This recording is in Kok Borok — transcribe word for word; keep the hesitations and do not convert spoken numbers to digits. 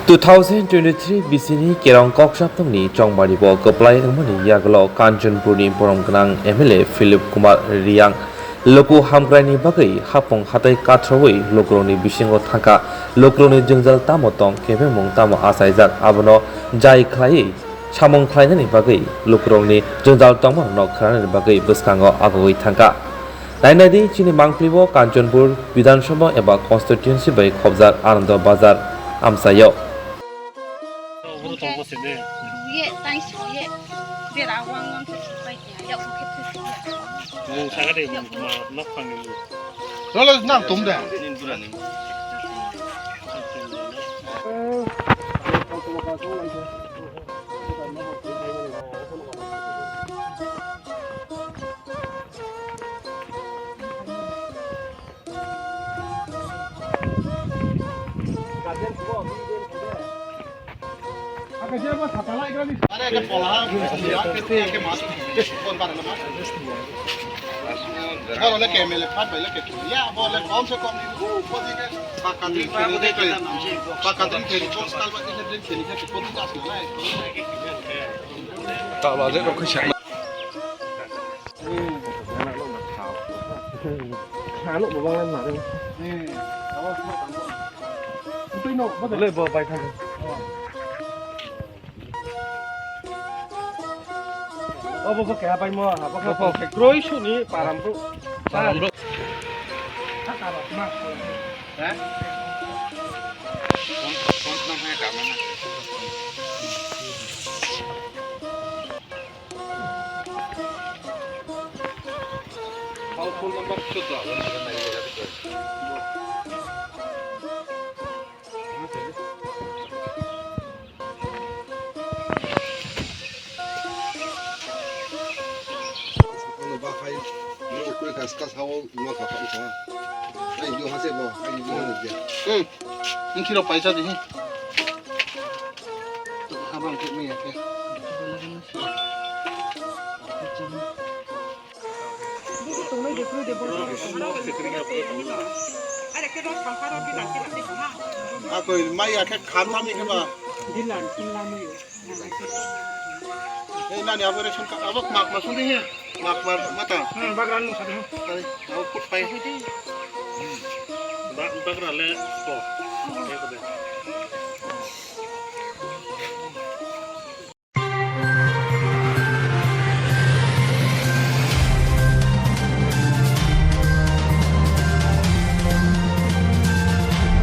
Two thousand twenty-three bisini kerong kok saptangni chongbari bo kwplai wngmani yagulo Kanchanpurni borom gwnang M L A Philip Kumar Riyang luku hamkraini bagwi hapung hatai kathrowi lukurokni bisingo thangkha. Lukurokni jwngjal tamo tong, kebengmung tamo achaijak, abono jai khlaiwi samung khlainani bagwi lukurokni jwngjal tongmarokno khwnanani bagwi bwskango agogwi thangkha. Nainai di chini mangpili bo Kanchanpur Bidhan Sabha eba constituency bai khobjak Anando Bazar amchaio. Ye, tai so ye. Bera wang wang khe pai ya, ya khe khe. Mung saga de, ma nok phang ni. Lolo nang tum de. Boro le kemele phat bai le ke ya, boro le kom se kom ni, uh, podi ke pakadri kheli de ke, pakadri kheli, box kal ba ke drin kheli de ke, podi das na. Ta ba de ko khisa. Ano bo bang na. Tei no bo le bo bai thang. Obo bo keha pai mo, abo khe kroi suni param bro. Param bro. Ha? Phone, phone number kama na. Phone number chuddo abo na. Ano ba phai, ano ukui kas kas hao, ima kha kha kha. Ai, yo hase bo, ai, yo hase. Hmm. Ini kilo paisa di. Habang kek ni ya, kek. Akoi maya khe khan mami khe ba. Ei nani abo ration card abo mak ma sung di he. Mak ma mata. Hmm, bagra nung sa di. Ai, abo kut pai. Ba-, bagra le ko.